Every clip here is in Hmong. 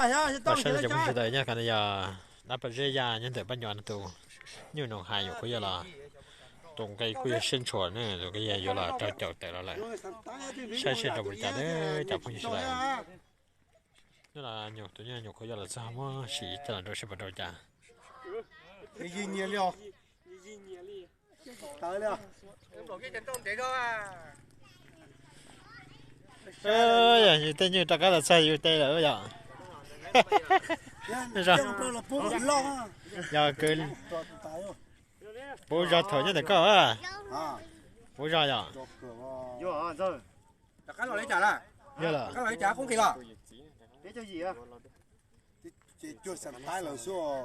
Los saib cov phooj ywg sawv daws, nyob qhov no yog dab Paj Zeb Yaj nyob ntawm Paj Nyuam tus nyuj Noog Hais, nyuam qhuav yog los tus nqi kuj yog siab ntshua ne, tus nqi yog yuav los rau caum tawm los lawm. Saib seb rau puas cas, cov phooj ywg sawv daws. Nyob los nyuam tus nyuj nyuam qhuav yog los txog, muab sim coj los rau seb puas rau cas. Yog yus tej nyuj rov qab los txog yus tej lawm yom. Yog, puv zog thaum nyob ntawm koj. Puv zog yom. Yog lawm.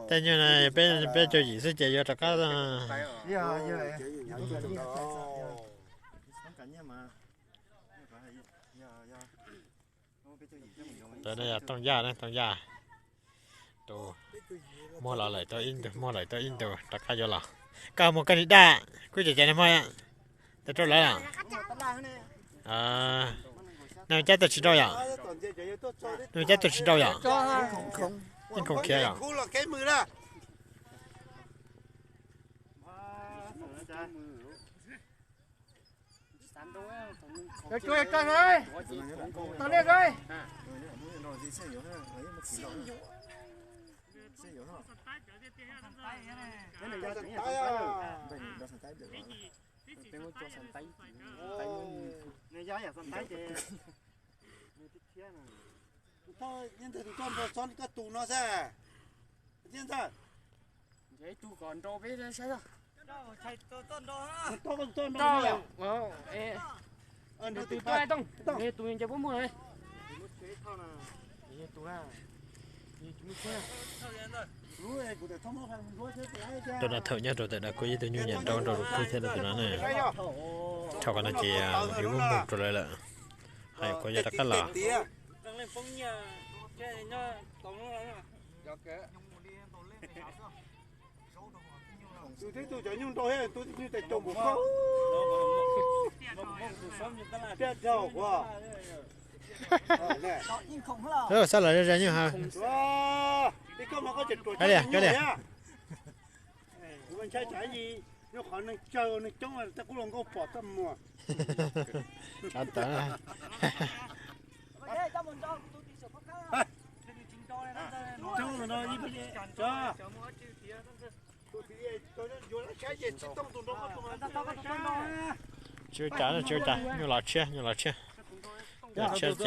Tej nyuj no peb, peb caug yim xwb ces yuav rov qab. Ntawm no yog Tooj Yaj ne, Tooj Yaj. Tus muag los lawm tau ib ntus, muag lawm tau ib ntus rov qab yuav los. Koj muag koj li daj, kuj cem cem nag hmo, tes rau lawv los. Nej cab tuaj tsis nrau yom? Nej cab tuaj tsis nrau yom? Ib khoom khiav yom? Tus toj nrau txhob koj tus no xwb. Tus kom nrau peb saib. Tus tuaj Tooj, tus nce puab muag na. Tus no thaum nyob rau ntawm no kuj yog ib tug nyuj nyiam nrau nrau rau khwb thiab tus no ne. Thaum qhov no ces yus muab mus rau lawv lawm. Hais kuv yog rov qab los. Tus twb tu cov nyuj nrau thiab tus nyuj tes caum npaum ko. Sab los zaj zaj nyuj ha. Ib koj mas koj tseem ruam cov nyuj thiab. Kuv ntshai tsam nyuj qhov neeg tsawg neeg coob tej qub hluas nkauj pom txaj muag. Tsis ua cas, tsis ua cas, nyuj los tshiab, nyuj los tshiab. Nyuj los tshiab ces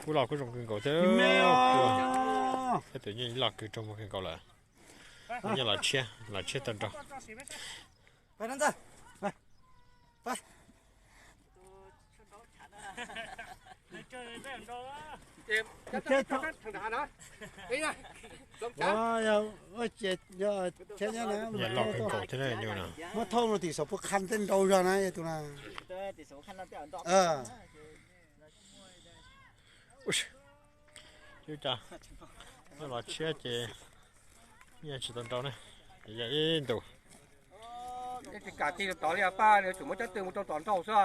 kuj los kuj zoo kawg nkaus thiab. Thiab tus nyuj los kawg rau muag kawg nkaus lawm. Nyuj los tshiab, los tshiab tau nrau. Nyuj los kawg nkaus thiab nyuj no. Muab thauj no tim saum puab qha tej nrau zog na tus na. Ua cas nyuj los tshiab ces nyuj tsis tau nrau ne, yog ib ntus. Tsis kam tig tod li paj, tsum muab cov tw mus rau tom nrau xwb.